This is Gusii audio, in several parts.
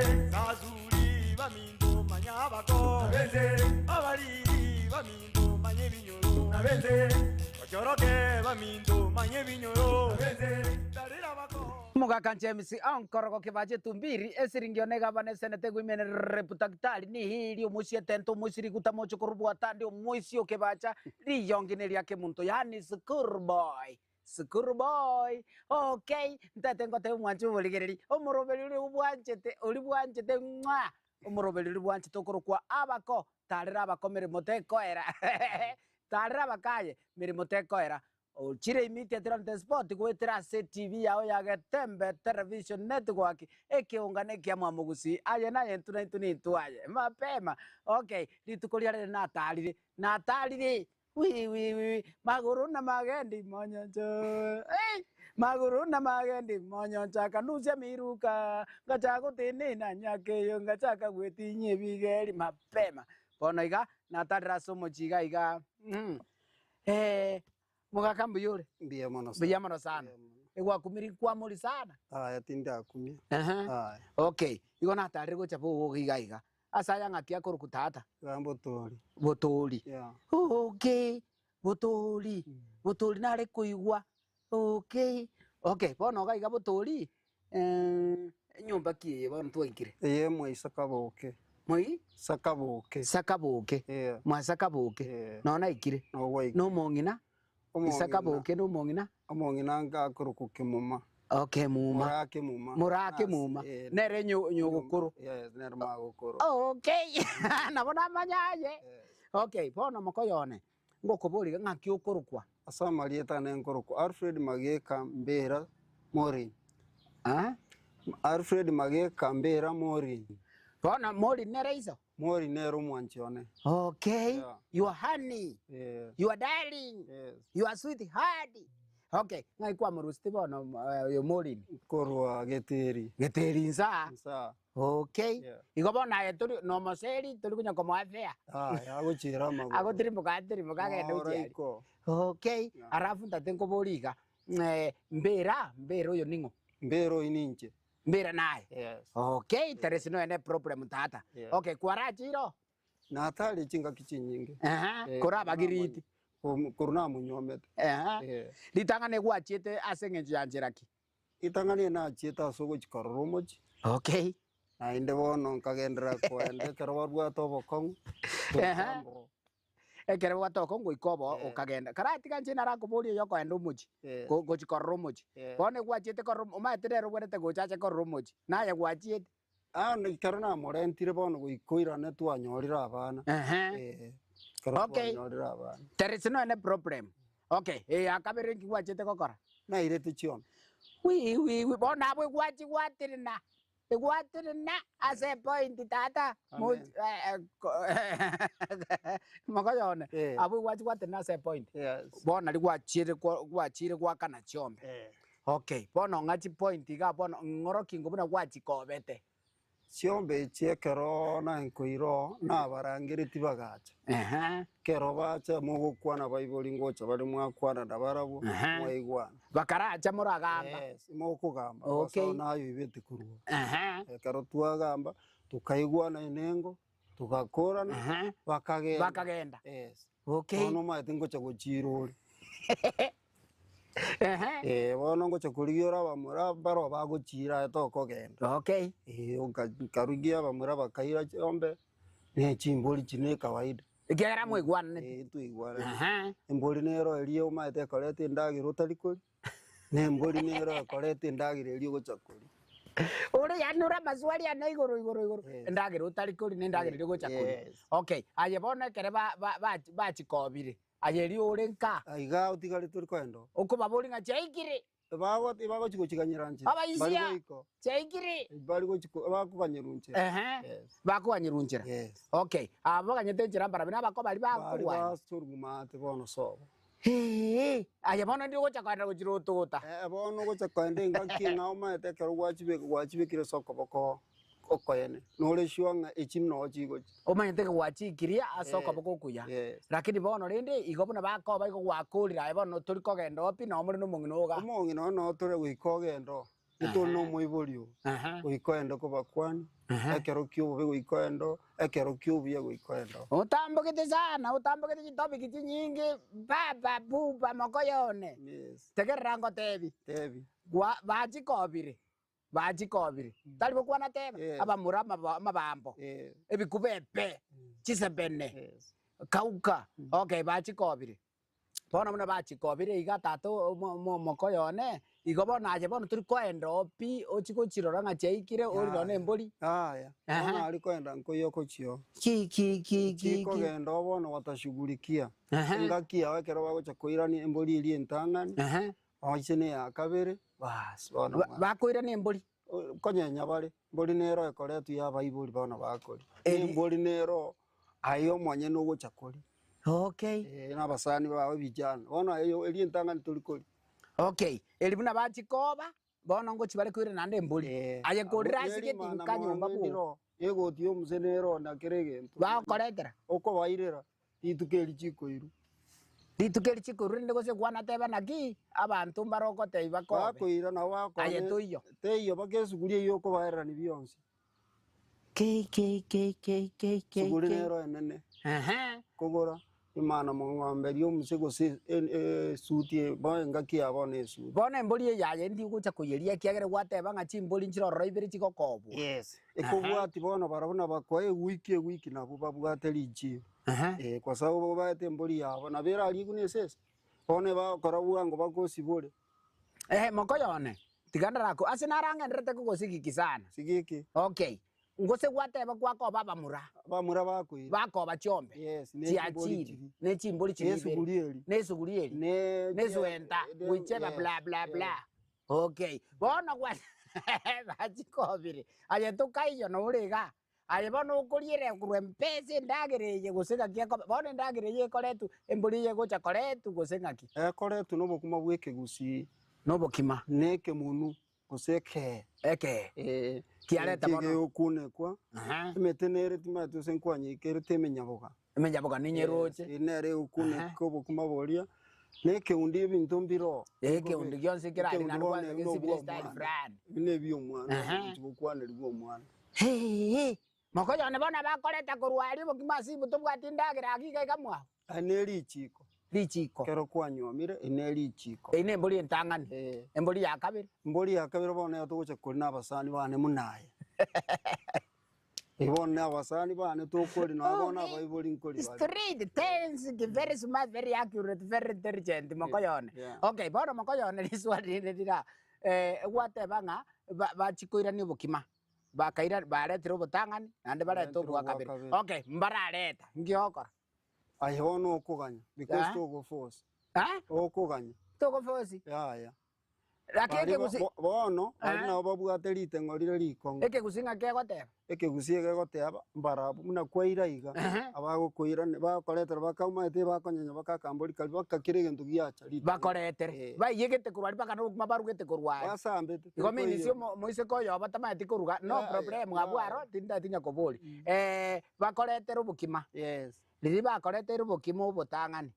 Sasuri baminto manya abako, abariri baminto manya ebinyoro, Ochoroke baminto manya ebinyoro, Tarera abako. Omogaka James Onkorogo Kibache Tumbiri, esiringi one egavana esenete egwimene Reputakitari Nihili omoisia etente omoisia riguta moche korubua tandi omoisia okebacha riyongi neria kemunto yaani school boy School boy okay ntete ngotebe omwanche oborigereri omoroberi oria obwanchete oria bwanchete ng'aa omoroberi oria bwanchete okorokwa abako tarera abako meremo tekoera tarera abakaye meremo tekoera Ochire immediately on the spot goetera ase TV yao ya Getembe Television Network ekeongano ekia Mwamogusii aye naye intwe naintwe nintwe aye mapema okay rituko ria rero natarire natarire wi wi wi magoro na magendi monyoncho ei magoro na magendi monyoncho akanusia miruka ngacha gotenena nyakeyo ngachaka gwetinyia ebigeri mapema bono iga natarire ase omochie iga iga mm. Eh, mogaka mbuya ore? Mbuya mono sana. Mbuya mono sana. Mbuya mono. Egwakumiri kwamori sana. Aya tindakumia. Ehe. Aya. Okay. Igo natarire gocha bogoka iga iga. Ase aya ng'aki akorokwa tata? Iga mbotori. Botori. Yeah. Okay. Botori. Botori nare koigwa. Okay. Okay, bono iga iga botori, eh, enyomba ki eye bono twaikire? Eye mwa Isakaboke. Moi? Sakaboke. Sakaboke. Yeah. Mwa Sakaboke. Yeah. Nonya naikire. Noo gwaikire. Na omong'ina? Omong'ina. Isakaboke na omong'ina? Omong'ina ngakorokwa Kemuma. Okay, Muma. Moraa Kemuma. Moraa Kemuma. Eh, Nere nyo- nyogokoro. Yes, nere magokoro. Okay. Nabo namanya aye. Yes. Okay, bono mokoyone. Ngokoboria ng'aki okorokwa? Ase amarieta ane nkorokwa Alfred Mageka Mbera Morin. Eh? Alfred Mageka Mbera Morin. Bono Morin nere iso? Morin nere omwanchi one. Okay. Yeah. Your honey. Yes. Your darling. Yes. Your sweetheart. Okay. Ng'ai kwamoruseti bono eh, oyo Morin? Korwa Geteri. Geteri nsa. Nsa. Okay. Yeah. Igo bono aye tori nomoseri tori konya komoa fare. Aya agochiera amagoro. Agotirimboka atirimboka agende Ora gochia aria. iko. Okay. Yeah. Alafu ntate nkoborie iga, eh, mbera, mbera oyo ning'o? Mbera oyo ninche. Mbera naye? Yes. Okay, there is no any problem tata. Yeah. Okay, kwarachire oo? Natari chingaki chinyinge. Ehe, Eh, korabagiriti. Korwa namonyuomete. Ehe. Eh. Ritang'ani gwachiete ase eng'encho ya nchera ki? Ritang'ani nachiete ase ogochia korora omochie, Okay. naende bono nkagenderera koenda ekero babwate obokong'u, Ehe. goika mboo. Ekero babwate obokong'u goika obo Eh. okagenda. Karatiga inche narakoborie oyo okoenda omochie, Eh. go- gochia korora omochie. Eh. Bono egwachiete korora omo omanyete nere obwenerete gocha ache korora omochie, naye gwachiete. Bono ekero namorentire bono goika oirane twanyorire abana. Ehe. Eh, ekero Okay. twanyorire abana. There is no any problem. Okay, eya kabere nki gwachete gokora? Nairete chiombe. Wi wi wi bono abwo egwachigwaterena, egwaterena ase epoint tata. Mo- Amen. eh, eh, ko- mokoyo one, Eh. abwo egwachigwaterena ase epoint. Yes. Bono nari gwachiire kwa- gwachiire goakana chiombe. Eh. Okay, bono ng'a chipoint igaa bono ng'oroki ingo buna gwachikobete. Chiombe echi ekero nainkoire oo, nabarangeretie bagacha. Ehe. Ekero bacha mogokwana abaibori ngocha bare mwakwana nabarabwo, Ehe. mwaigwana. Bakaracha moragamba. Yes, mokogamba, Okay. bosa naye oibete korwa. Ehe. Ekero twagamba, tokaigwana enengo, togakorana, Ehe. bakagenda. Bakagenda. Yes. Okay. Bono omanyete ngocha gochiira ore. Ehe. Eh, bono ngocha korigia ore abamura baroo bagochiira aye tokogenda. Okay. Eh, nka- nkarugia abamura bakaira chiombe, ne chimbori chi ne kawaida. Ekiagera mwaigwananete. Eh, twaigwananete. Ehe. Embori nero eria omanyete ekoreta endagera otari koria, na embori nero ekoreta endagera eria ogocha koria. Ore yaani ore amaswali ane igoro igoro igoro. Yes. Endagera otari koria na endagera eria ogocha koria. Yes. Okay. Aye bono ekere ba- ba- ba- bachikobire, Aye erio ore nka. Aiga otigarete ori koenda oo. Okobaboria ng'a chiaikire. Bago bagochi gochiganyera nchera. Abaisia, Bari goika. chiaikire. Bari gochi bakoganyerwa nchera. Ehe. Yes. Bakoganyerwa nchera. Yes. Okay. Aba baganyete nchera mbarabwo nabako baria Bari bakorwana. basorwa maate bono sobo. Hee. Aye bono ndi ogocha koenda gochira otogota. Eh, bono ogocha koenda engaki eng'ao omanyete ekero gwachibeka gwachibekire ase okoboko okoene, nore sure ng'a echi noo chigochia. Omanyete ng'a gwachikirie ase Yes, okoboko okuya. yes. Lakini bono rende igo buna bakoba igo gwakorire aye bono tori kogenda oo pi noo more nomong'ina oga. Omong'ina oo noo tore goika ogende oo. Nitori na omoibori oo, goika oende kobakwania, ekero kia obobe goika oende oo, ekero kia obuya goika oende oo. Otambogete sana, otambogete chitopic chinyinge, baba buba mokoyone. Yes. Tegerera ngotebi, Tebi. gwa bachikobire, bachikobire, tari gokwana teba, Yes. abamura amaba amabambo, Yes. ebikuba epe, chisebene, Yes. kauka, okay bachikobire. Bono buna bachikobire iga tata omokoyo one, igo bono aye bono tori koenda oo pi, ochie gochirora ng'a chiaikire, ori nonya embori. Yaya, Ehe. bono aria koenda nkoiyo okochia oo. Ki ki ki ki ki. Chikogenda oo bono watashughulikia. Ehe. Engaki yao ekero bagocha koirania embori eria entang'ani, Ehe. oche na eya kabere, baas bono Ba- mwa- Bakoirania embori. Konyenya bare, mbori nero ekoretwa y'abaibori bono bakoria, Eri- embori nero aye omonyene ogocha koria. Okay. Eh, na abasani bao vijana, bono aye eria entang'ani tori koria. Okay, eri buna bachikoba, bono ngochi bare koirana naende embori. Eh, Aye korire abwo ase neri geti mana nka nyomba mwango bwogo. ndiro, egoti y'omose nero na kera egento. Bagokoretera. Okobairera, rituko eri chikoirwa. Rituko eri chikoirwa rende gose kwanateba naki, abanto mbare ogotebia bakobe. Bakoira nabo bakora Aye toiyo. Teiyo mpaka esuguri eyio okobaererania bionsi. K K K K K K Esuguri K. nero enene. Ehe. Kogora imana mong'ombe eria omuse gose esuti eye bono engaki ya bono esuti. Bono embori eye aye ndigocha koyeria ekiagera gwateba ng'a chimbori nchire ororo ibere chigokobwa. Yes. Ekobwati bono barabwo nabakoa ewiki ewiki nabwo babwate richibu. Ehe. Eh, kwa sababu baete embori yabo, nabo erarigwe na esese, bono ebagokora bwango bakosibore. Ehe, mokoyo one, tiga ndarako ase narang'enderete kogosigiki sana. Sigiki. Okay, gose gwateba gwakoba abamura. Abamura bakoira. Bakoba chiombe. Yes, ne chimbori chiachire, chiria. ne chimbori chiria Ne ibere. esuguri eri. Ne esuguri eri. Ne Ne eswenta, goicheba yes, bla bla yes. bla. Okay, bono gwa bachikobire, aye tokaiyo nore igaa. Aye bono okoriera korwa mpesa endagera eye gose ng'aki ekoba, bono endagera eye ekoretwa, embori eye egocha koretwa gose ng'aki? Ekoretwa nobokima bw'ekegusii. Nobokima. Na ekemunu gose ekee. Ekee. Ee. Kiareta bono. Kegokunekwa. Aha. Emete nere timanyeti gose nkwanyekerete emenyaboga. Emenyaboga ninyeroche. Yes, nere egokuneka obokima boria, na ekeundi ebinto mbiroo. Ekeundi gionsi kerari Ekeundi naende bono kwanza ebi gesibire nobwa estyle omwana. fulani. Ebi nebia omwana, Aha. ogochi gokwanerigwa omwana. Hee, mokoyone bono abakoreta korwa aria obokima ase ibu tobwati endagera ake iga iga mwao. Aye ne richiko. Richiko. Ekero kwanyuomire, eye ne richiko. Eyio nembori entang'ani. Eh. Embori ya kabere. Embori ya kabere bono nero togocha koria na abasani bane buna aye. Eye bono na abasani bane tokoria nonya bono abaibori nkoria bare. Straight, tense, very smart, very accurate, very intelligent mokoyone. Yeah. Okay, bono mokoyone riswali rinde rira. Eh, gwateba ng'a ba- bachikoirania obokima. Bakaira baretire obotang'ani, naende barete Baretire obwa obwa kabere. kabere. Okay, mbarareta, nki ogokora? Aye bono okoganya, because Eh? togoforce. Eh? Okoganya. Togoforce. Yaya. Lakini Baria ekegusi bo- bono, baria Eh? nabo babwate riteng'o rire rikong'u. Ekegusi ng'a kegoteba. Ekegusi egegoteba, mbarabwo buna kwaira iga, Ehe. abagokoira bakoretera bakaumaete bakonyenya bakakambori karia baka kera egento giacha riteng'o. Bakoretere. Eh. Baiyegete korwa aria mpaka nobokima barugete korwa aria. Basambete. Igo means omo omoiseke oyobo tamaeti koruga, no Yaya, problem abwo yaya. aro, tindati nyakobori. Bakoretere obokima. Yes. Riria bakoreteire obokima obotang'ani,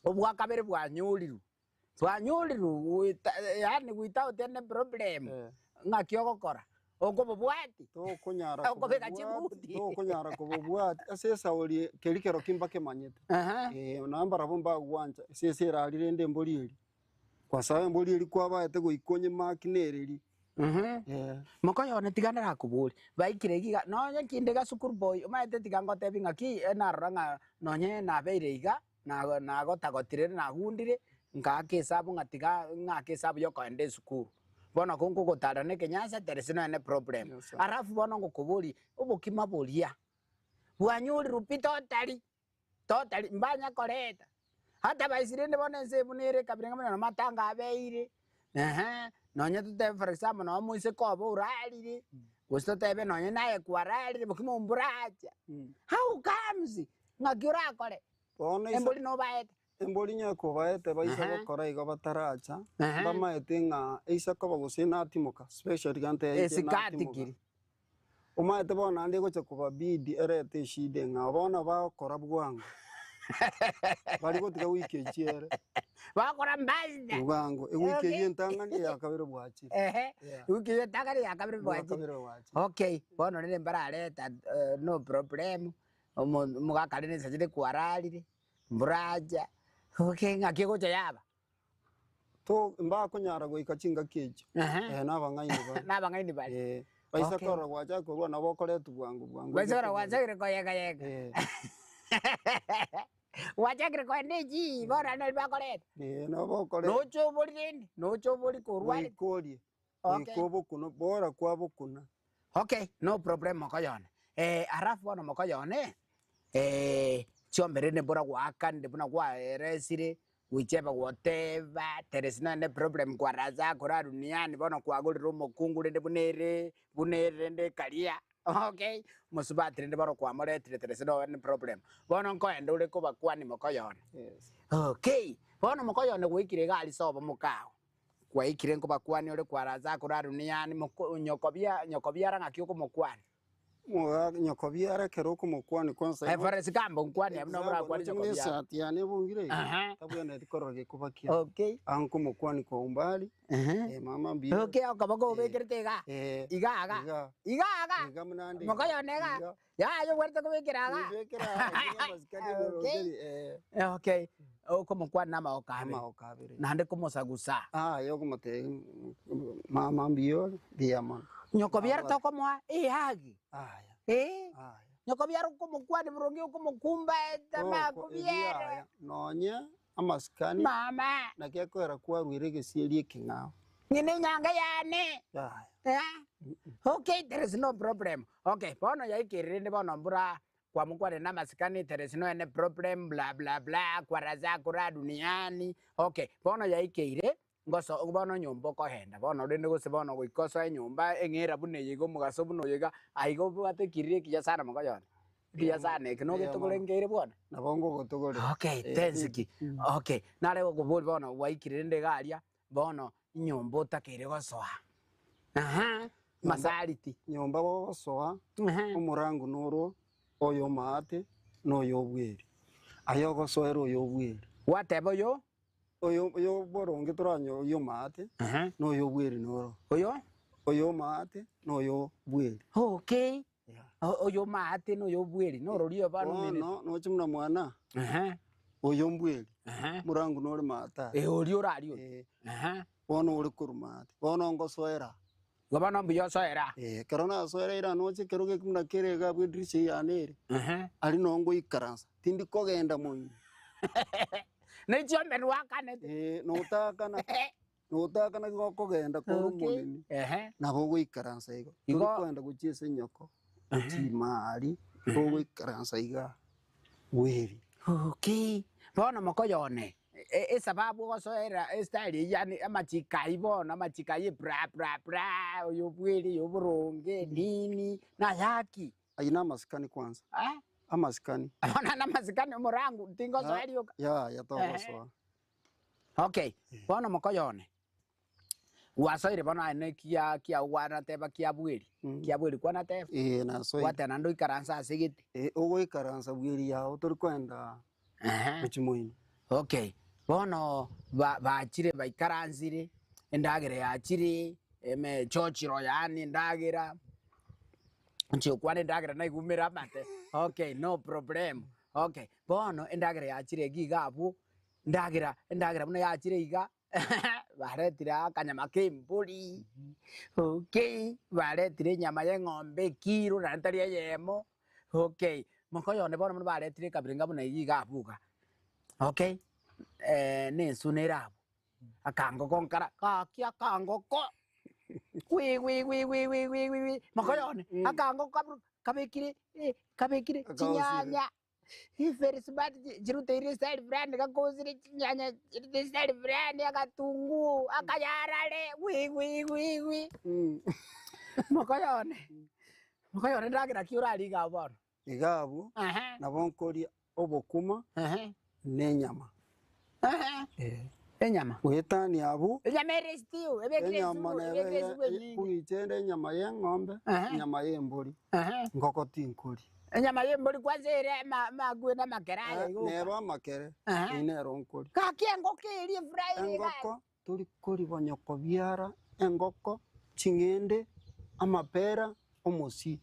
obwa kabere bwanyorirwe, Twanyorirwe goita yaani without any problem, Eh. ng'aki ogokora? Okobobwati? Tokonyara Okobeka kobobwati, chibuti. tokonyara kobobwati ase esauri keri kero ki mbakemanyete. Aha. Eh, nabo mbarabwo mbagwancha ase ase erari rende embori eria. Kwa sababu embori eria kwabaete goika onyemaki nereri. Mhm. Eh. Mokoyo one tiga ndarakoborie, baikire iga iga, nonye kinde iga sukuru boy, omanyete tiga ngotebi ng'aki, narora ng'a nonye nabeire iga, Na nagotagotire nagundire, nkaaka esabu ng'a tiga ng'ake esabu y'okoenda esukuru. Bono ko nkogotara na ekenyansa there is no any problem. Yes, sir. Alafu bono ngokoboria, obokima boria bwanyorirwe pi totally, totally mbanya koreta. Hata baisi rende bono ense eye buna ere ekabira ng'a buna namatanga abeire, ehe, nonye totebe for example nonye omoiseke obo orarire, gose totebe nonye naye kwararire bokima obo mboracha. How comes? Ng'aki orakore? Bono ise Embori nobaete. embori nyekobaete baise Aha. gokora igo bataracha, Aha. mbamaete ng'a eise koba gose natimoka, especially gante yaito Esikati natimoka. kiri. Omaete bono naende egocha kobabidi erete eshida eng'ao, bono bagokora bwango. Bari gotiga wiki echi ere. Bakora mbasda. Bwango, ewiki Okay. eyio entang'ani eya kabere bwachire. Ehe. Yeah. Wiki eyio entang'ani eya kabere Bwa bwachire. kabere bwachire. Okay, bono rende mbarareta eh, no problem, omo omogaka rende nsachete kwararire, mboracha, okay ng'aki egocha yaba. To mbakonyara goika chingaki echio. Ehe. Eh, nabang'aini bare. Nabang'aini bare. Eh, baisa Okay. korora gwachaka korwa nabo okoretwa bwango bwango. Baisa korora gwachakire koyega yega. Eh. Gwachakire koenda echii bono naende nari bakoreta. Eh, nabo okoreta. Noche obori rende, noche obori korwa Goika orie. Okay. Goika obokuna, bora kwabokuna. Okay, no problem mokoyone. Eh, alafu bono mokoyone, eh, chiombe rende mbora goakanire buna kwaeresire, goicheba goteba, there is no any problem kwaraza kora duniani bono kwagorire omokungu rende buna ere, buna ere rende ekaria, okay, omosubati rende bono kwamoretire there is no any problem. Bono nkoenda ore kobakwani mokoyone. Yes. Okay, bono mokoyone gwaikire iga aria sobo mokao. Gwaikire nkobakwania ore kwaraza akore duniani, moko nyoko bia nyoko biara ng'aki okomokwania. Moga nyoko biara ekero okomokwania kwanza Eh, for example, nkwanie buna Example, orakwane noche nyoko buna biara. esati yane ebongire iga, Aha. tabwenereti korora gekuba kiane. Okay. Ang komokwania kwa umbali, Ehe. eh, mama mbuya. Okay, okoboko obekerete iga. Eh, Iga aga. iga. Iga aga. Iga buna nde. Mokoyone iga. Iga. Yaya obwenerete kobekera iga. Nimbekera iga, iga amasikani igoro Okay. ndiri, eh. Eh, Okay. Okomokwana namagoko abere. Amagoko abere. Naende komosagusa. Aye okomotebia mama mbuya ore, mbuya mono. Nyoko biara tokomoa ehug. Aya. Eh. Aya. Nyoko biara okomokwania boronge okomokumbaeta Oko- makobiere. ebiaya, Nonye amasikani Mama. naki ekoera kwarwire egesieri ekeng'ao. Ng'ina enyange yane. Yaya. Eh? Okay, there is no problem. Okay, bono yaikire rende bono mbura kwamokwanire na amasikani, there is no any problem, bla bla bla, kwaraza kora duniani. Okay, bono yaikeire, ngoso bono nyomba okoenda, bono rende gose bono goika osoe nyomba eng'era buna eye iga omogaso buna oyo iga, aiga obwate ekiriri ekiya sana mokoyone. Ekiya sana eke nogetogorengeire bwono. Nabo ngogotogorera. Okay, Eh, tensiki. Okay, nare gokoboria bono gwaikire rende iga aria, Bono inyomba otakeire gosoa, aha, masariti. Nyomba gogosoa, Aha. omorango norwo oyo omoate na oyo obweri. Aye ogosoera oyo obweri. Gwateba oyo? Oyo oyo boronge toranyore oyo omoate Aha. na oyo obweri noro. Oyo? Oyo omoate na oyo bweri. Okay. Yeah. Oyo omoate na oyo obweri norori oyo bono omineti. Bono noche buna mwana. Aha. Oyo mbweri, Aha. morangu nore maate aye. Eh, oria orari oria. Eh, Aha. bono ore korwa maate, bono ngosoera. Igo bono mbuya osoera. Eh, ekero nasoera ira noche ekero geki buna kere iga abwo edirisha eye yane ere, Aha. aria noo ngoikaransa, tindi kogenda moino. Ne chiombe nwakanete. Eh, notakana, notakana igo okogenda kore Okay. omonene, Ehe. nabo ogoikaransa igo. Igo- Tori kogenda gochia ase enyoko, gochia ime aria, ogoikaransa igaa, bweri. Okay, bono mokoyone, e- esababu ogosoera estyle eyio yaani amachiko ayio bono amachiko ayio bra bra bra, oyo obwere oyo oboronge nini, nayaki? Ayio namasikani kwanza, Eh? amasikani. Bono namasikani omorangu tingosoa rioka. Yaya togosoa. Okay, bono mokoyone, gwasoire bono aye ne kia kiao kwanateba kia bweri, kia bweri kwanateba? Ee nasoire. Gwateba naende oikaranse ase egete. Ee, ogoikaransa bweri yao tori koenda Ehe. gochia moino. Okay, bono ba bachire baikaransire, endagera yachire, emechochero yaani endagera, inche okwana endagera naigumire amate, okay no problem, okay. Bono endagera yachire iga iga abwo, endagera endagera buna yachire iga, baretire akanyama ka embori, okay, baretire enyama ya eng'ombe ekiro naende tari eyemo, okay. Mokoyo one bono buna baretire ekabirenga buna eyio iga abwo iga, okay, na ensune ere abwo, akangoko nkara gaki akangoko, wi wi wi wi wi wi wi wi, mokoyo one, akangoko kabru kabekire kabekire chinyanya. Very smart chiruteire style fulani gakosire chinyanya chirute style fulani agatunguu akayarare wi wi wi wi. Mokoyo one, mokoyo one ndagera ki orarie iga abwo bono? Iga abwo, Ehe. nabo nkoria obokima Ehe. na enyama. Ehe. Eh. Enyama. Goetania abwo, Enyama ere stew, ebekire enyama esubu, nere ebekire esubu ye- enyinge. kogicha ere enyama ya eng'ombe, Ehe. enyama ya embori, Ehe. ngoko tinkori. Enyama y'embori kwanza ere ama- amague na amakere aya Eh, igo oka. nero amakere, Aha. eyio nero nkori. Gaki engoko eria efuraire iga. Engoko tori kori bonyoko biara, engoko, ching'ende, amapera, omosie.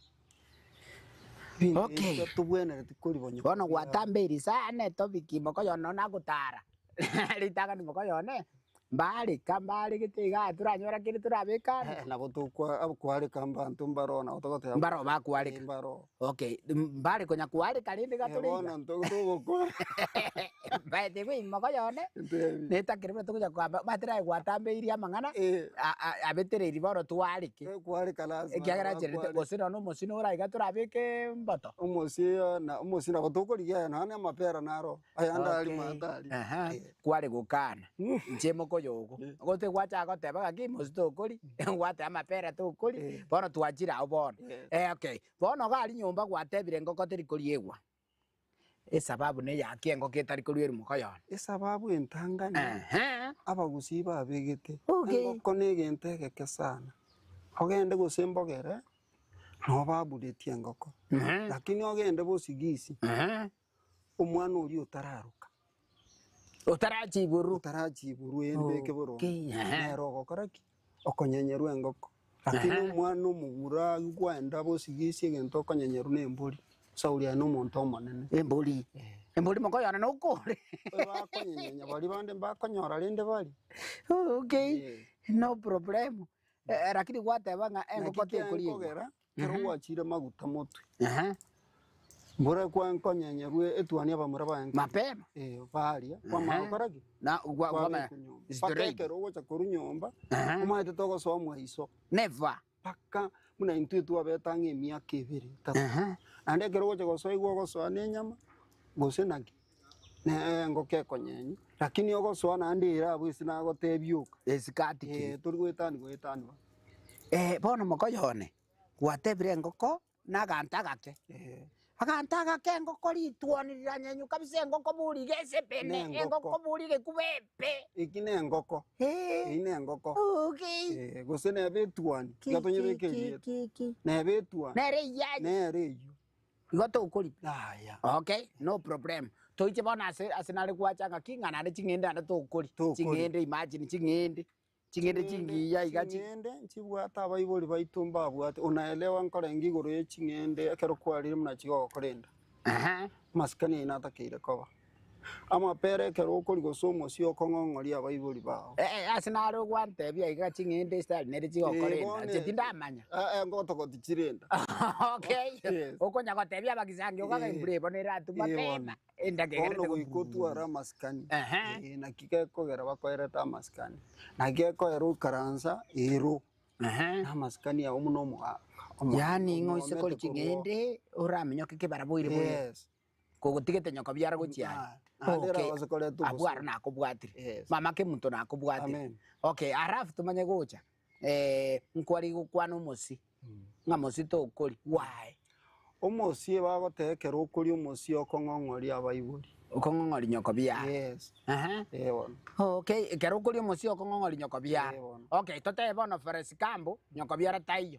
Ebinto Okay. ebio tobwenereti kori bonyoko Bono biara. gwatambeiri sana etopic mokoyo one nagotara ritang'ani mokoyo one mbareka mbaregete igaa toranyora kende torabeke ande. Eh, nabo tokwa abkwareka mbanto mbaro nabo togoteba Mbaro bakwareka. Eh, mbaro. Okay, mbare konya kwareka rende iga Eh, tore iga. bono ntogokora. Mbaete koimoka yone, Ntebi. netakire buna togocha koamba omanyete naye gwatambeirie amang'ana, Eh. abetereiri bono twareke. Eh, kwareka lazima Ekiagera nabo acherete akwareka. gose nonye omosio nore aiga torabeke mboto. Omosio na omosio nabo tokorigia aya nonye amapera naro, ayande aria mato aria. Aha, Eh. kware gokana, inche mokoyo ogo, gose gwachaka goteba ng'aki mosio tokori, gwateba amapera tokori, Eh. bono twachire abwo bono. Yes. Eh okay, bono iga aria nyomba gwatebire engoko teri koriegwa. Esababu neyaki engoko etari koruerwa mokoyone? Esababu entangani Ehe. abagusii babegete, Okay. engoko na egento egeke sana. Ogende gose mbogere, nabo baburetie engoko. Ehe. Lakini ogende bosigisi, Ehe. omwana oria otararoka, Otarachiburwa. otarachiburwa ere beke boronge, Okay, ehe. nere ogokora ki? Okonyenyerwa engoko. Lakini Ehe. omwana omomura aywo kwaenda bosigisi egento okonyenyerwa na embori, Sauli aye nomonto omonene. Embori, embori mokoyona nokore. Bakonyenyenya baria bande mbakonyora rende baria. Okay, Eh. no problem. Eh, lakini gwateba ng'a engoko Naki tekoriegwa. kiankogera, ekero gwachire maguta motwe. Ehe. Mbora kwankonyenyerwe etuani abamura baye Mapema. Eh, baria, kwamanya gokora ki? Na gwa Kwabeka kwamanya nyomba. Mpaka straight. ekero ogocha korwa nyomba, Ehe. omanyete togosoa mwa iso. Never. Mpaka buna intwe twabete ang'e emiaka ebere etato. Ehe. Naende ekero ogocha gosoa igo ogosoa na enyama, gose naki, na engoko ekonyenywa, lakini ogosoa naende ere abwo ase nagotebia oka. Esikati ki? Eh, tori goetani goetani bono. Eh, bono mokoyo one, gwatebire engoko na aganto agake. Eh. Aganto agake engoko rituoni riranyenywa kabisa engoko bori iga esebene, Ne engoko. engoko bori egekuba epe. Eki na engoko, Eh. eyio na engoko. Okay. Eh, gose nebe etuani, Ki, iga ki, tonyebeke ki, erieta. ki, ki. Nebe etuani, Nere eyio aye. nere eyio. Igo tokori. Yaya. Okay, no problem. Toiche bono ase ase nare gwacha ng'aki ng'a naende ching'ende naende tokori. Tokori. Ching'ende imagine ching'ende. Ching'ende chingiya iga chi. Ching'ende nchibwate abaibori baito mbabwate, unaelewa nkorenge igoro ye ching'ende ekero kwarire buna chigokorenda. Ehe. Amasikani aino atakeire koba. Amapera ekero okori gose omosie okong'ong'oria abaibori bao. Eh, ase naro gwantebia iga ching'ende estyle nere Eh, chigokorenda, bono inche tindamanya. Eh, eh, ngotogoti chirenda. Okay, Yes. okonya gotebia abagisangi okaga Eh. embura ebo neratuma Eh, mapema, bono. endagera Bono egerete goika otware amasikani. Ehe. Eh, naki gekogera bakoerete amasikani. Naki gekogera oikaransa ero. Ehe. Na amasikani ao buna omogaka. Omo- Yaani ng'a oise omomete kori korwa- ching'ende oraminyoke kebara boire boire. Yes. Kogotigete nyoko biara gochia aria. Ah, naende Okay. erabase koreta Abwo obosio. aro nakobwatire. Yes. Mama kemonto nakobwatire. Amen. Okay, alafu tomanye gocha eh, nkwari gokwana omosie ng'a mosie tokori why? Omosie bagoteba ekero okoria omosie okong'ong'oria abaibori. Okong'ong'oria nyoko biara. Yes. Ehe. Eh bono. Okay, ekero okoria omosie okong'ong'oria nyoko biara. Eh bono. Okay, totebe bono for example, nyoko biara taiyo.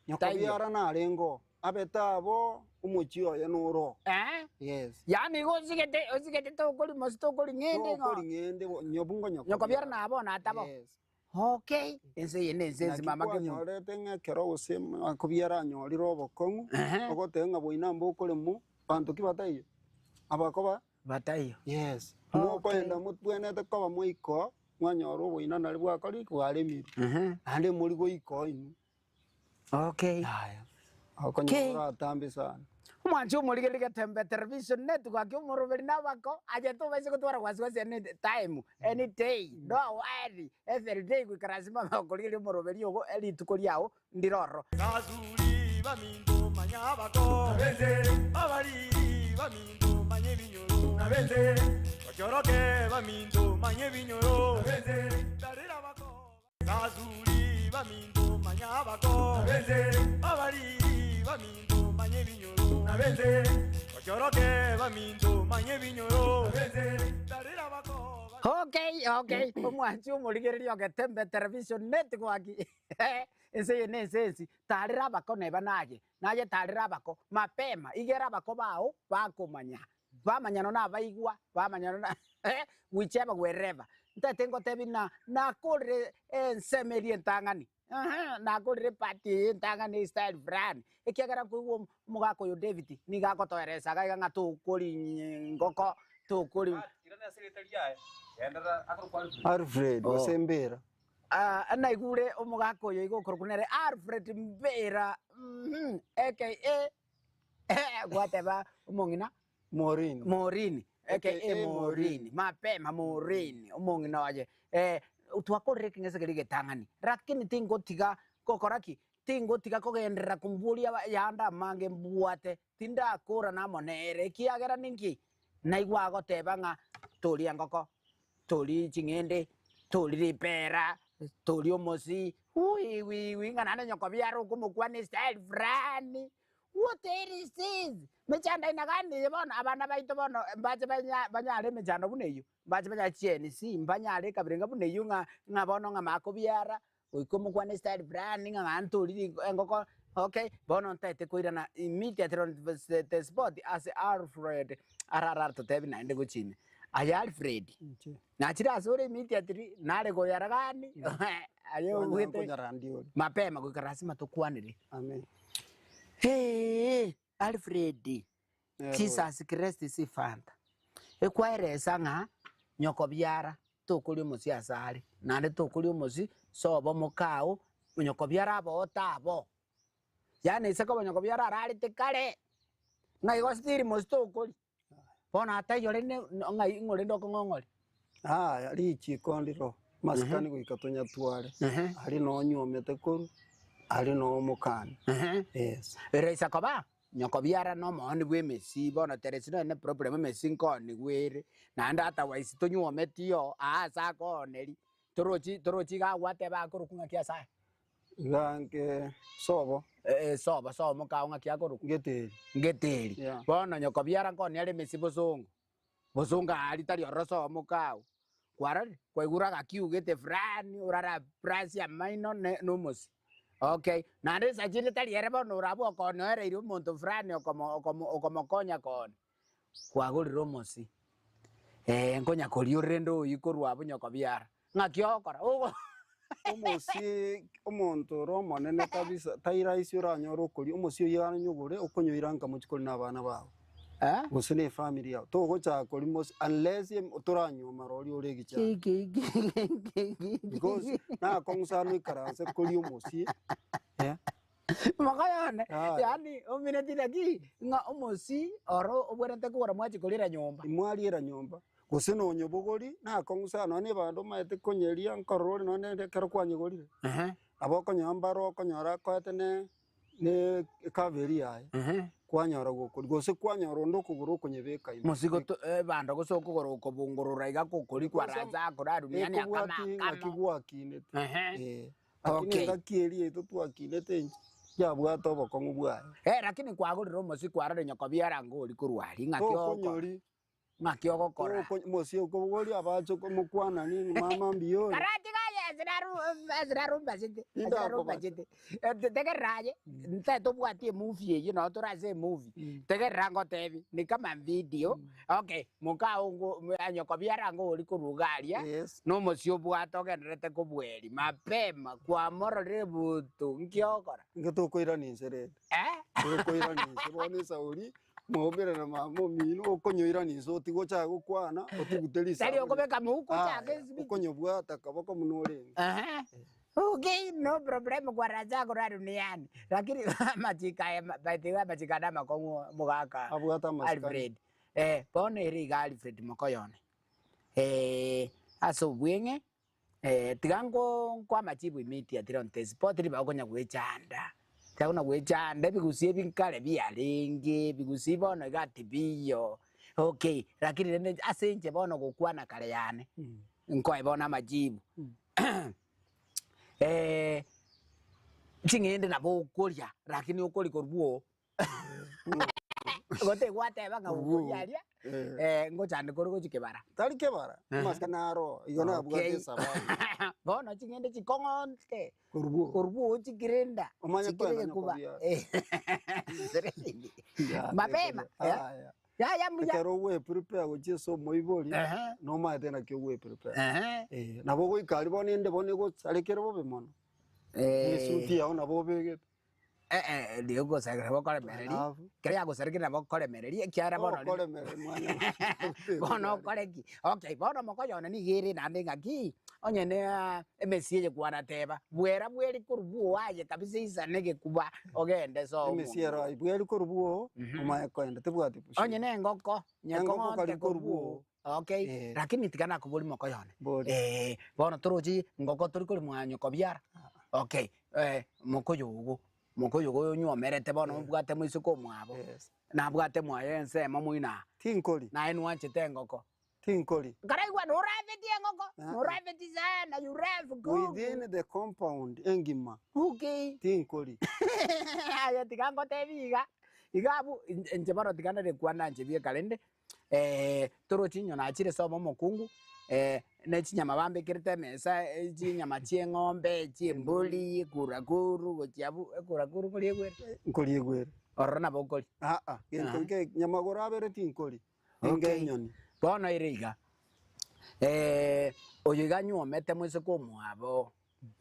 Nyoko Taiyo. biara narenge oo, abete abo omochie oye noro oo. Eh? Yes. Yaani igo osigete osigete tokori mosi tokori ng'ende ng'o. Tokori ng'ende bo nyobungo nyoko Nyoko biara nabo natabo. Yes. Okay, ense eye ne ense Naki ense mama kemonto. kwanyorete ng'a ekero gose makobiara anyorire obokong'u, Ehe. ogoteba ng'a boina mbokoremwa, banto ki bataiyo? Abakoba Bataiyo. Yes. Okay. Mokoenda motwenerete koba mwaikoo, mwanyora oboina nari bwakori ki? Bwaremirwe. Ehe. Naende mori goikoo inwe. Okay. Yaya. Okay. Okonyora atambe sana. Omwanchi omorigereria Getembe Television Network gaki omoroberi nabako aye tobaise gotwara wasiwasi any time, any day, no worry, every day goikera ase mama okorigereria omoroberi ogo rituko riao ndire ororo. Basuri baminto manya abako abariri baminto manya ebinyoro bachoroke baminto manya ebinyoro tarera abako Basuri baminto manya abako abariri baminto manya ebinyoro bachoroke baminto manya ebinyoro tarera abako. Okay, okay, omwanchi omorigereria o Getembe Television Network, ense eye na ense ensi, tarera abako neba naye, naye tarera abako mapema, igera abako bao bakomanya, bamanya nonya abaigwa, bamanya nonya whichever wherever. Ntagete ngotebi ng'a nakorire ensemo eria entang'ani, eeh, nakorire epart eye entang'ani estyle fulani, ekiagera nkoigwa omogaka oyo David nigo agotoeresa iga iga ng'a tokori ngoko, tokori. Alfred gose Mbera. Ah, naigure omogaka oyo iga okorokwa nere Alfred Mbera, mmh, aka gwateba omong'ina Maureen. Maureen, aka AKA Maureen, Maureen. mapema Maureen, omong'ina oye. Eh, twakorire ekeng'ese keria egetang'ani, rakini tingotiga gokora ki? Tingotiga kogenderera komboria ayande amange mbwate, tindakorana amo nere, ekiagera ninki? Naigwa agoteba ng'a toria engoko, toria ching'ende, toria ripera, toria omosi, wiwiwi, ng'a naende nyokobiara okomokwana estyle fulani. What is this? Mechando aina gani eye bono? Abana baito bono mbache banya banyare emechando buna eyio, mbache banyare chienisi, mbanyare ekabirenga buna eyio ng'a ng'a bono ng'a makobiara, goika omokwane estyle fulani ng'a ng'a ntoriri engoko, okay, bono ntaete koirana immediately on the spot ase Alfred araratotebi naende gochia ime. Aye Alfred, Inche. nachire asore immediately, nare koyara gani, aye Kwanyara obwete nkonyara ndi ore. mapema goika lasima tokwanere. Amen. Hee, Alfred, Nero oyo. Jesus Christ sifanta, ekwaeresa ng'a nyoko biara tokoria omosie asare, naende tokoria omosie sobo mokao, nyoko biara aboo tabo. Yaani ase koba nyoko biara ararete kare, ng'a igo still mosie tokoria. Bono ataiyo rende ng'ai ng'o rende okong'ong'oria? Aya, richiko ndiro, amasikani goika tonyatware, aria noo onywomete korwa, aria noo omokani. Yes. Ere ase koba nyokobiara na omooni bw'emesi, bono teresi nonya ne problem emesi nkoonigwa ere, naende otherwise tonywometi oo, aa ase akooneri, torochi torochi iga agwateba akorokwa ng'aki ase aya. Iga nke sobo. Ee, sobo, sobo mokao ng'aki akorokwa? Ngeteri. Ngeteri. Yeah. Bono nyokobiara nkooni are emesi bosongo, bosongo aria tari ororo sobo mokao. Kwarorire? Kwaigure agakiugete fulani orara brush amaino ne nomosie. Okay, naende nsa chinde tari ere bono orabwo okooni oereire omonto fulani okomo okomo okomokonya kooni. Kwagorire omosie, eh, nkonya koria rende oyio korwa abwo nyokobiara. Ng'aki ogokora? Ogo Omosie omonto ore omonene kabisa, tai rahisi oranyore okoria, omosie oyio aranyogore okonyoira nka mochie koria na abana bao, Eh? gose na efamiri yao. Togochaka koria mosie unless em toranyuoma roria ore egichana. Because nakong'u sana oikaranse koria omosie, eh. Mokoyone, Yaya. yaani omineti naki ng'a omosie oro obwenerete kogora mwachia koriera nyomba. Imwariera nyomba, gose nonyobogori nakong'u sana nonye na ebando omanyete konyeria nkorora ore nonye na ekero kwanyegorire. Nabo okonyora mbaro okonyora akoete ne ne ekaberi yaye, kwanyora gokoria gose kwanyora onde okogoro okonyebeka ime. Mosigo to ebando gose okogoro okobungurura iga gokori kwaracha akorarumia yaani akama Ekobwati ng'aki akamo. gwakinete. Ehe. Eh. Lakini Okay. engaki eria yaito twakinete inche, yabwate obokong'u bwaye. Eh, lakini kwagorire omosie kwarore nyoko biara ngori korwa aria, ng'aki ogokora? Tokonyori, Ng'aki ogokora? toko- mosie okobogoria abache komokwanani ng'a mama mbuya ore. Karatiga aye esiraru esirarumbachete Indakobacha. esirarumbachete tegerera aye ntae tobwati emovie eyio nabo tore ase emovie tegerera ngotebi ni kama video okay mokao ngo nyoko biara ngori korwa iga aria Yes. na omosie obwate ogendererete kobweria mapema kwamororire ebutu nki ogokora? Inche tokoirana inse rende. Eh? Tokoirana inse bono esauri, mwaumera na mama omino, okonyoirana inse otige ochake gokwana, otugute Tari risabu riria. okobeka mouko ochake Aya, esibiti. okonyobwata kaboko buna orenge. Ehe. Okay, no problem kwaracha korwa duniani. Lakini amachiko aya by the way amachiko aya namakong'u omogaka Abwate amasikani. Alfred. Eh, bono ere iga Alfred mokoyone. Ase obweng'e, tiga nko nkoe amachibu immediately on the spot ribaga okonya goechanda, tiga konya goechanda ebigusi ebi nkare biarenge, ebigusi bono iga tibiyo, okay, lakini rende ase inche bono gokwana kare yane, nkoe bono amachibu ching'ende nabo okoria lakini okoria korwa oo. Gote gwateba ng'a Korwa okoria aria, Eh. eh, ngochande kore gochia kebara. Tari kebara, amasikani naro, igo nabwate Okay. esababu. Bono ching'ende chikong'onte, Korwa oo. korwa oo chikire enda, Omanye chikire kwenda gekuba. nyokobiara. Eh. Ya, Mapema, eh? Aya. Yaya mbuya. Ekero ogweprepare gochia ase omoibori, Ehe. nomaete naki ogweprepare. Ehe. Eh, nabo ogoika aria bono ende bono egosarekere bobe mono. Eh. Esuti yao nabo obegete. Eh, eh, riria ogosarekera bokoremereria, Alafu. ekero yagosarekire nabo okoremereria ekiagera bono rende Okoremereria mwana bono okore ki? Okay, bono mokoyona nigo ere naende ng'aki, onye ne emesie eye kwanateba, bwera bweri korwa bwogo aye kabisa isane egekuba ogende sobo Emesie ero aye bweri korwa bwogo, omanye koenda tebwati busia. Onye ne engoko, Engoko nyekong'ote kari korwa korwa bwogo. Okay, Eh. lakini tiga nakoboria mokoyone. Boria. Eh, bono torochi ngoko tori kori mwanyoko biara. Okay, eh, mokoyo ogo, mokoyo ogo onywomerete bono obwate moiseke omwabo. Yes. Nabwate mwaye ensemo moino aa. Tinkori. Naye nwanchete engoko. Tinkori. Nkaraigwa norafeti engoko, Ah. norafeti sana, you ref kuku. Within the compound engima. Okay. Tinkori. Aye tiga ngotebi iga, iga abwo inche bono tiga nare kwana inche bieka rende, toroche inyo nachire sobo omokungu, ne chinyama bambekerete emesa, chinyama chia eng'ombe, chia embori, ekurakuru gochia abwo, ekurakuru nkoriegwa ere? Nkoriegwa ere. Ororo nabo okoria? Aa, gento nke nyamagoro abere tinkori, ninga Okay. enyoni. Bono ere iga, oyo iga anywomete moiseke omwabo,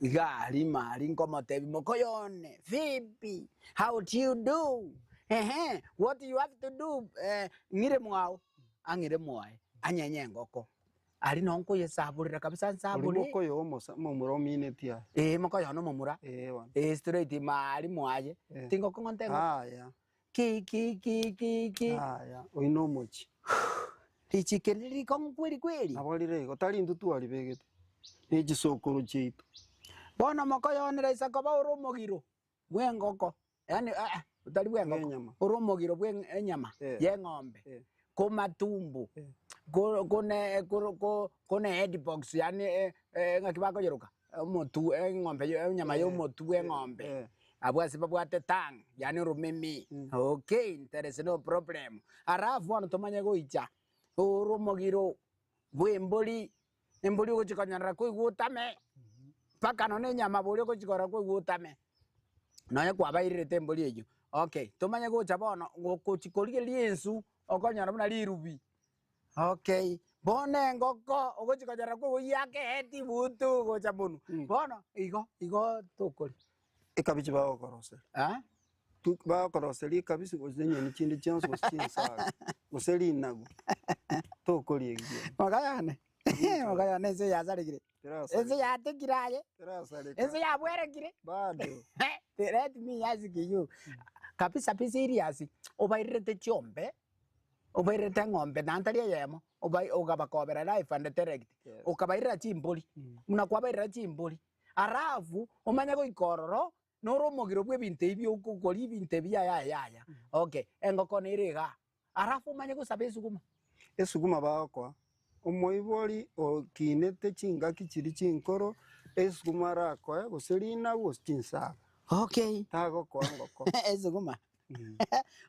Iga aria mari nkomotebia mokoyone, vipi, how do you do, ehe, what you have to do, eh, ng'ire mwao, ang'ire mwaye, anyenye engoko. Aria noo nkoyesaborera kabisa Oria nsabore. mokoyo omosa momura omineti aye. Ee, mokoyone omomura, Ee bono. ee straight mari mwaye, Eh. tingokong'onta engoko. Aya. Ki, ki, ki, ki, ki. Aya, oyio nomochie. Richiko eri rikong'u kweri kweri. Nabo rire igo, tari intwe twaribegete, ne chisokoro chiaito. Bono mokoyonera ise koba ore omogiro bw'engoko, yaani aa otari bw'engoko, Bw'enyama. ore omogiro bw'enyama Eh. y'eng'ombe, Eh. komatumbo, Eh. ko- kone koro ko kone headbox yaani ng'aki bakoyeroka, omotu eng'ombe enyama ya omotu bw'eng'ombe. Eh. Abwo ase babwate tongue, yaani oromeme, okay, there is no problem. Alafu bono tomanye goicha, ore omogiro bw'embori, embori ogochia konyorera koigwa otame, mpaka nonya enyama boria ogochia korora koigwa otame, nonye kwabairerete embori eyio. Okay, tomanye gocha bono, gokochia korigereria ensu, okonyora buna rirubi. Okay, bono engoko ogochia konyora kogoyia akeheti butu gocha monwe. Bono igo igo tokoria. Ekabichi bagokoroseria. Ah? Tu bagokoroseria ekabisi gose enyoni chinde chionsi gose chinsaga, gose rinagu, tokoria erio. Mogayane, mogayane ense yasarekire. Terasareka. Ense yatekire aye. Terasareka. Ense yabwerekire. Bado. Let me ask you. Kabisa be serious, obairerete chiombe. Obairerete eng'ombe naende tari eyemo, obai okabakobera live and direct, Yes. okabairera chimbori, buna kwabairera chimbori, alafu omanye goika ororo, nore omogiro bwa ebinto ebi okoria ebinto ebi yaya yaya, okay, engoko nere igaa, alafu omanye gosaba esuguma. Esuguma bagokoa, omoibori okinete chingaki chiria chinkoro, esuguma arakoe gose rinagu gose chinsaga, Okay. tagokoa engoko. Esuguma.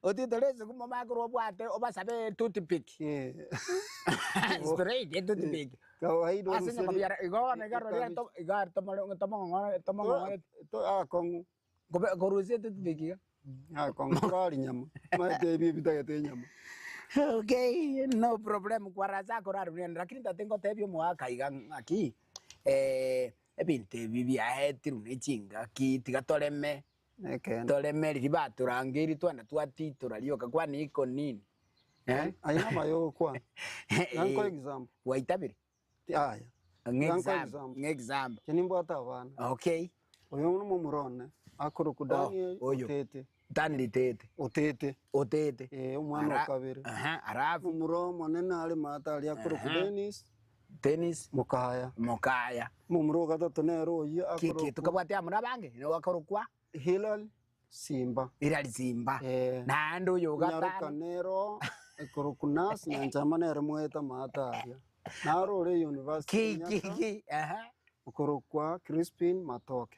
Otitore esuguma omanye korwa obwate obasabe etoothpick. Straight etoothpick. Kawaida Ase oruseri- nyakobiara igo bono iga roria to- iga tomore tomong'ong'ore tomong'ong'ore To- akong'u kobe korusia etoothpick iga. akong'u torari nyama omanyete ebi ebitagete enyama Okay, no problem kwarasa akorarure lakini tate ngotebia omogaka iga ng'aki ebinto ebi biaetirwe ne chingaki tiga toreme. Ekeene. Toreme riria batorangeiri twende twatitora rioka kwani iko nini? Eh? Aye namaya ogokwana. Nankoe example. Gwaitabire? Yaya. Ng'e Nankoe example, example. ng'e example. Inche nimbwate abana. Okay. Oyo nomomura one, akorokwa Oh, Daniel oyo. Otete. Daniel Tete. Otete. Otete. Eh, omwana Ara- o kabere. Aha, alafu Omomura omonene are maate aria akorokwa Dennis Dennis Mokaya. Mokaya. Omomura o gatato nere oyio Kiki akorokwa tokabwate amo nabange nigo akorokwa Hilary Simba. Hilary Simba. Eh. Naende oyo o Nyaroka gatano nero ekorokwa Nurse Nyanchama nere moete amaate aria. Naro ore University ki ki Kenyatta ki aha. okorokwa Crispin Matoke.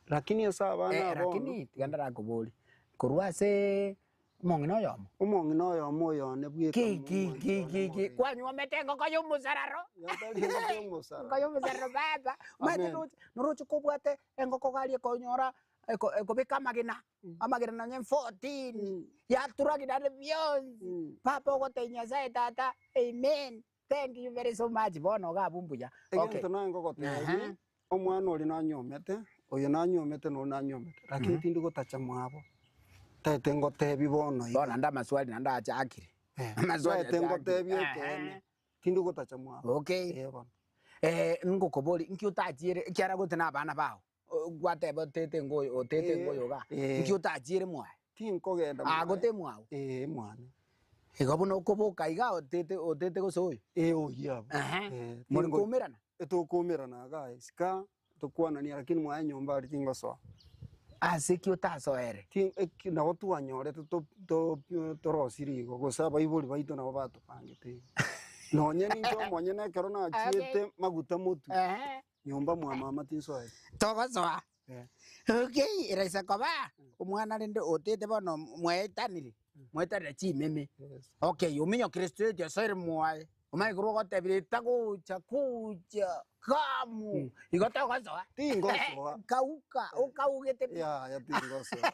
Lakini ase abana Eh, aba bono lakini tiga ndarakoborie korwa ase. Omong'ina oyomo. Omong'ina oyomo oyo one bweka Ki ki ki ki ki kwanyuomete engoko ya omosararo. Yatari engoko ya omosararo. Engoko ya omosararo baba. Omanyete Amen. noroche noroche kobwate engoko iga aria ekonyora eko ekobeka amagena, amagena nonye 14, yaturagi naende bionsi, papa ogotebia Nyasaye tata amen, thank you very so much, bono iga abwo mbuya. Okay. Egento naye ngogotebia, Ehe. omwana oria nanyuomete, oyo nanyuomete na oyo nanyuomete, lakini tindi gotacha mwabo, ntaete ngotebi bono iga. Bono naende amaswali naende achakire. Amaswali Ntaete achakire. ngotebi Ehe. ekeene, tindi gotacha mwabo. Okay. Eh bono. Ngokoboria, nki otachiere ekiagera gote na abana bao, gwateba otete ngoyo otete ngoyo igaa, nki otachiere mwaye? Tinkogenda Ah, mwaye. gote mwao? Ee mwane. Igo buna okoboka igaa otete otete gose oyo? Ee oyio abwo. Ehe. Eh, More tingo- koumerana? Etokoumerana igaa isika, tokwanania lakini mwaye nyomba aria tingosoa. Ase ki otasoere? Ti eki nabo twanyorete to to torosirie igo, gose abaibori baito nabo batobangete igo. Nonye ninche omonyene ekero nachiete maguta motwe, Ehe. nyomba mwa mama tinsoeti. Togosoa? Eh. Okay, eraisa koba, omwana rende otete bono mwaetanire, mwaetanire chimeme. Yes. Okay, ominyokire straight osoire mwaye, omanye korwa ogotebire tagocha kucha kamu, igo togosoa. Tingosoa. Kauka, okaugete pi. Yaya tingosoa.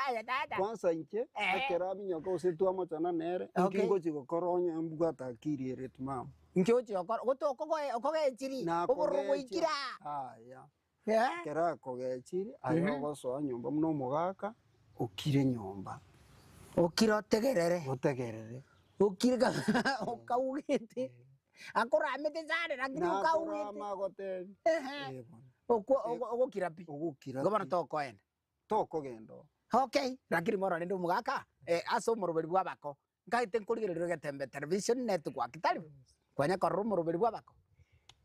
Aye tata. Kwanza inche, Eh. ekero aminyoka gose twamochana nere, Okay. inki ngochi gokora onye mbwate akiri ere timama. Inki ochi gokora, gote okogoe okogechiri, obororo bwaikire aa. Aya. Eh. Ekero akogechiri, aye ogosoa nyomba buna omogaka, okire nyomba. Okire otegerere. Otegerere. Okire kabisa okaugete, akoramete sana lakini okaugete. Nakorama agotebi. Ehe. Eh bono. Okwo ogokira pi. Ogokira Igo bono pi. tokoenda. Tokogenda oo. Okay, lakini bono rende omogaka, ase omoroberi bwa abako, Nkaete nkorigereria egetembe television network tari bo? Kwanya korora omoroberi bw'abako?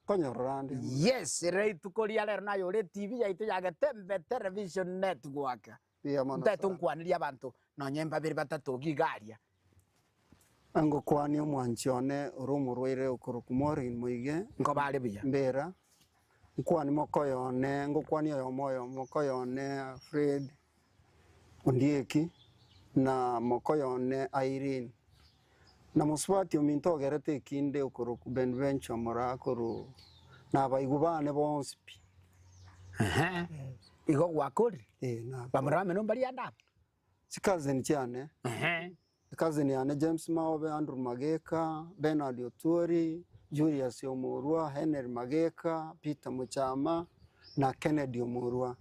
Nkonyorora ande. Yes, rituko ria rero naye ore etibi yaito ya Getembe Television Network. Mbuya mono Ntaete sana. nkwanirie abanto nonye mbabere batato iga iga aria. Ngokwania omwanchi one ore omorwaire okorokwa Maureen Moige. Nkoba are buya. Mbera, nkwanie mokoyo one, ngokwanie oyomo oyomo, mokoyo one Fred. Ondieki, na mokoyo one Irene, na mosubati ominto ogerete ekinde okorokwa Benventure morakorwa, na abaigwa bane bonsi pi. Ehe, igo gwakorire? Eh, nakora. Bamura bamino mbaria ande abwo? Chicousin chiane, Ehe. ecousin yane James Maobe, Andrew Mageka, Bernard Otuori, Julius Omorua, Henry Mageka, Peter Muchama, na Kennedy Omorua.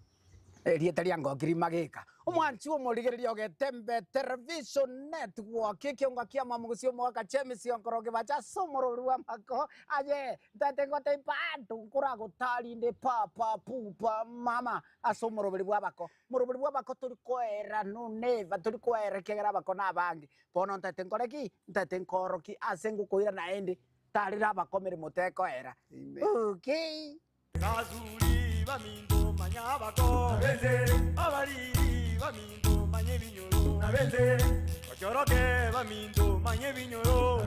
Erieta ria Ngokiri Mageka, omwanchi omorigereria o Getembe Television Network, ekiongo kia Mwamugusi omogaka James Onkoroge bacha ase omorori bw'amako aye ntaete ngotebi bado nkoragotarinde papa pupa mama ase omoroberi bw'abako. Omoroberi bw'abako tori koera no never tori koera ekiagera abako nabange. Bono ntaete nkore ki? Ntaete nkoorokie ase ngokoira naende tarire abako emeremo tekoera. Amen. Okay. Basuri baminto manya abako abariri baminto manya ebinyoro bachoroke baminto manya ebinyoro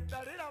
tarera.